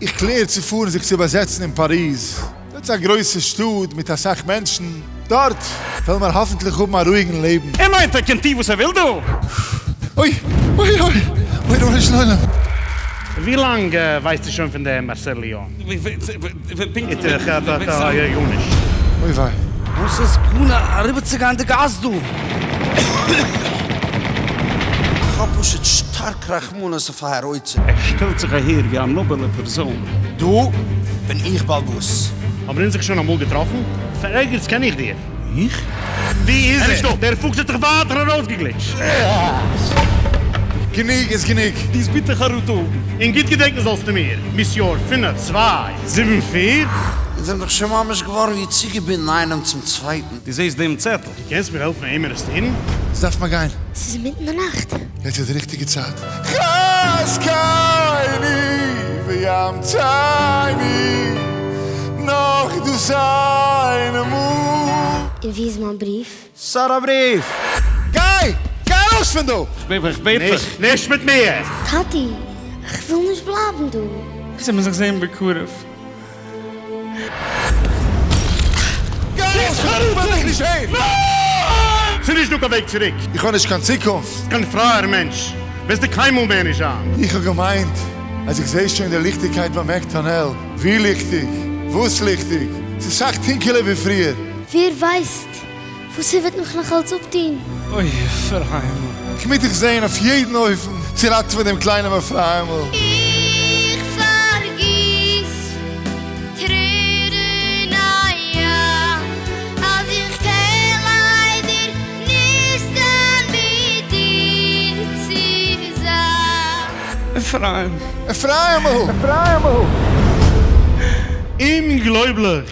איך קלער צו פארן זיך צו באזעצן אין פאריז. דארט איז א גרויסע שטאט מיט אסאך מענטשן. דארט וועלן מיר האפנטליך האבן א רואיגן לעבן. ער מיינט ער קען טוהן וואס ער וויל דא. אוי! אוי אוי! אוי רבונו של עולם! ווי לאנג ווייסטו שוין פון דעם מארסעל ליאון? אוי וויי. וואס איז סכנה אריבערצוגיין די גאס דא? כ'האב פשוט שטארק רחמנות אויף אייער אוצר. ער שטעלט זיך אהער ווי א נאבעלע פערזאן. דא בין איך בעל-הבית. האבן אונז זיך שוין אמאל געטראפן? פון ערגעץ קען איך דיר. איך? ווי איז ער? נישטא! דער פוקס האט זיך ווייטער ארויסגעגליטשט. גענוג איז גענוג! דו'סט ביטע חרטה האבן. און גוט געדענקן זאלסטו מיר, מיסיאר 5, 2, 7, 4. אונז זענען דאך שוין ממש געווארן ווי צוגעבינדן איינעם צום צווייטן. דו זעסט דעם צעטל? דו קענסט מיר העלפן אים ארעסטירן? עס דארף מען גיין. ס'איז אינמיטן די נאכט. יעצט איז די ריכטיגע צייט. חזקני ויאמצני נאך דאס איינע מאל. און ווי איז מיין בריוו? סארא בריוו? גיי! גיי ארויס פון דא! כ'בעט דיך. נישט מיט מיר! טאטי, כ'וויל נישט בלייבן דא. זאל מען זיך זעהן בקרוב. גיי ארויס פון דא! כ'וויל דיך נישט זעהן! ניין! ס'איז נישט דא קיין וועג צוריק! איך האב נישט קיין צוקונפט! קיין פרייער מענטש וועסטו קיינמאל מער נישט זיין! איך האב געמיינט אז איך זעה שוין די ליכטיגקייט ביים עק טונעל. ווי ליכטיג? וואס ליכטיג? ס'איז סאך טונקעלער ווי פריער. ווער ווייסט וואס ער וועט מיך נאך אלץ אפטון. אוי אפרים'ל. כ'מוז דיך זעהן אויף יעדן אופן צו ראטעווען דעם קליינעם אפרים'ל. איך פארגיס טרערן א ים אז איך קען ליידער נישט זיין מיט דיר צוזאם. אפרים. אפרים'ל! אומגלויבליך!